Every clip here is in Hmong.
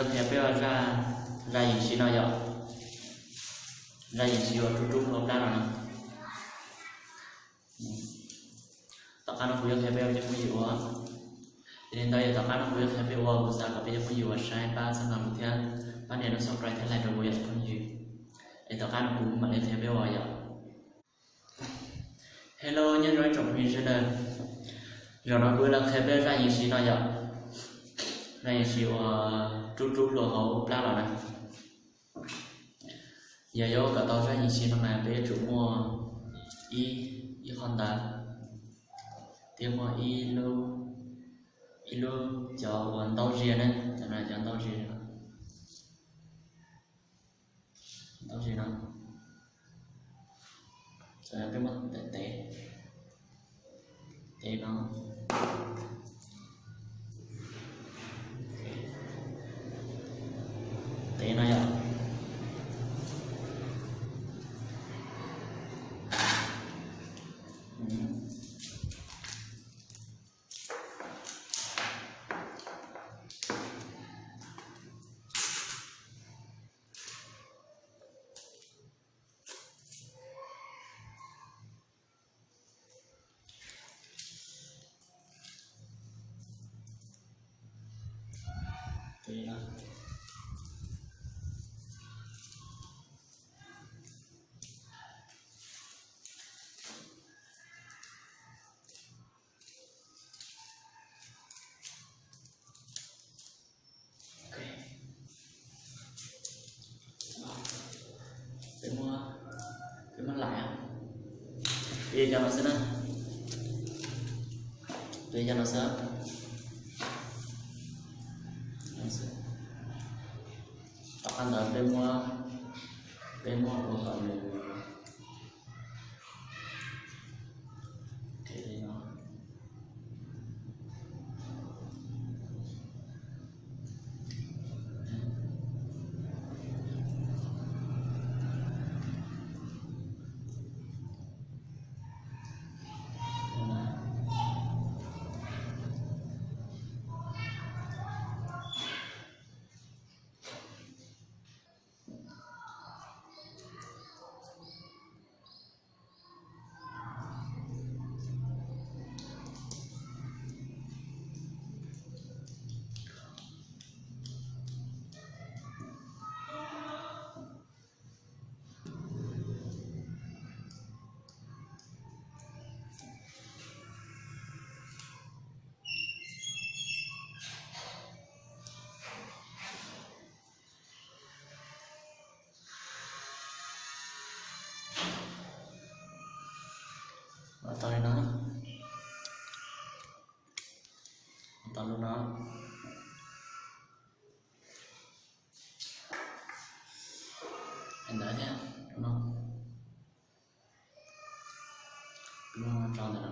Qhia peb ua zaj, zaj yees siv no yom. Zaj yees siv uas rub rub hlua plab no na. Tom qab no kuv yuav qhia peb ua cov phooj ywg ua. Yog li ntawd yog tom qab no kuv yuav qhia peb ua, kuv xav kom peb cov phooj ywg uas saib pab txhawb nqa kuv thiab pab nias lub subscribe thiab like rau kuv yom cov phooj ywg. Es tom qab no kuv mam li qhia peb ua yom. Hello, nyob zoo ib tsoom phooj ywg sawv daws. Zaum no kuv yuav los qhia peb zaj yees siv no yom. Zaj yees siv uas rub rub hlua hauv plab los na. Yog yuav kom tau zaj yees siv no mas peb yuav tsum muaj ib, ib qho ntawv, thiab muaj ib lub, ib lub cov uas ntaub zias na, cov no cov ntaub zias, ntaub zias no, peb muab tev, tev no, tev no yom. Peb muab, peb muab laim, peb cov no xwb na, peb cov no xwb. Tom qab ntawd peb muab, peb muab ua kom nws, Ua tau li no, ua tau lub no, ntawd thiab, lub no, lub no tso ntawm no na.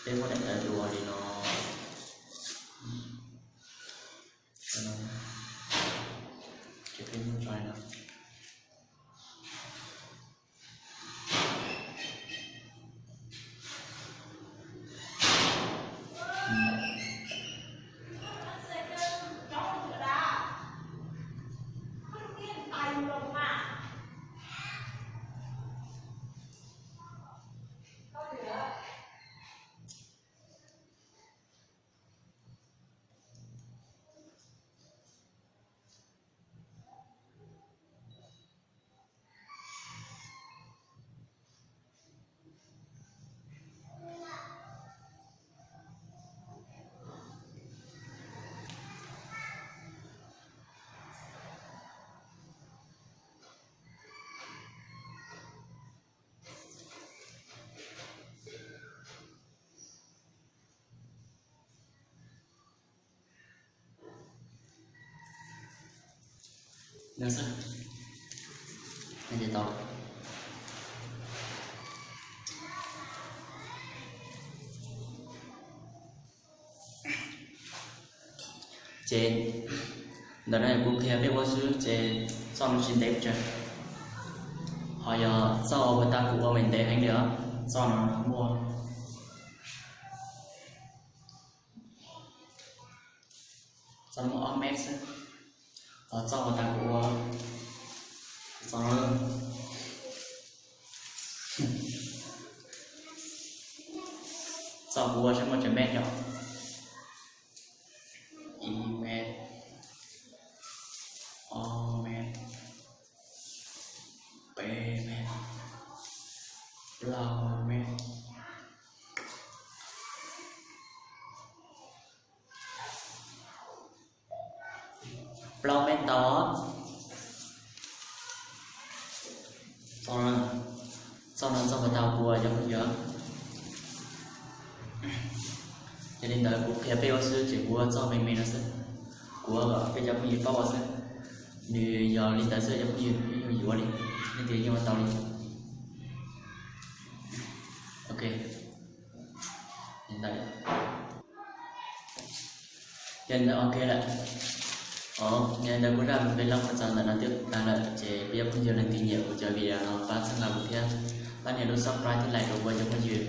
Peb muab daim ntawv dua li no, ces peb muab tso li no. Ces ntawm no kuv qhia peb ua xwb ces txoj no tsis ntev pes tsawg. Ho yog txoj uas puag ta kuv ua mas ntev heev li os, txoj no muaj, txoj no muaj ob mev xwb. Ho txoj puag ta kuv ua, txoj no, txoj kuv ua saib muaj tsawg mev yom. Ib mev, ob mev, peb mev, plaub mev, plaub mev ntau. Txoj no txoj puag ta kuv ua cov phooj ywg. Yog li ntawd kuv qhia peb ua xwb ces kuv ua txoj me me no xwb, kuv ua kom peb cov phooj ywg paub ua xwb. Nws yog li ntawd xwb cov phooj ywg, peb yeej yuav li, leej twg yeej ua tau li. Ok, li ntawd. Yog li ntawd ok lawm. Yog li ntawd kuv zaj vlog kuj txog ntawm no twb tag lawm ces peb cov phooj ywg leej twg nyiam kuv cov video no pab txhawb nqa kuv thiab, pab nias lub subscribe thiab like rau kuv cov phooj ywg.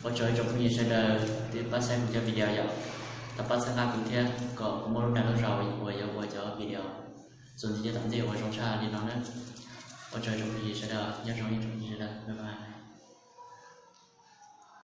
Ua tsaug ib tsoom phooj ywg sawv daws twb pab saib kuv cov video yom, tau pab txhawb nqa kuv thiab kom kuv muaj lub dag lub zog uas yuav ua cov video txuas ntxiv tom ntej uas zoo tshaj li no na. Ua tsaug ib tsoom phooj ywg sawv daws, nyob zoo ib tsoom phooj ywg sawv daws, bye bye.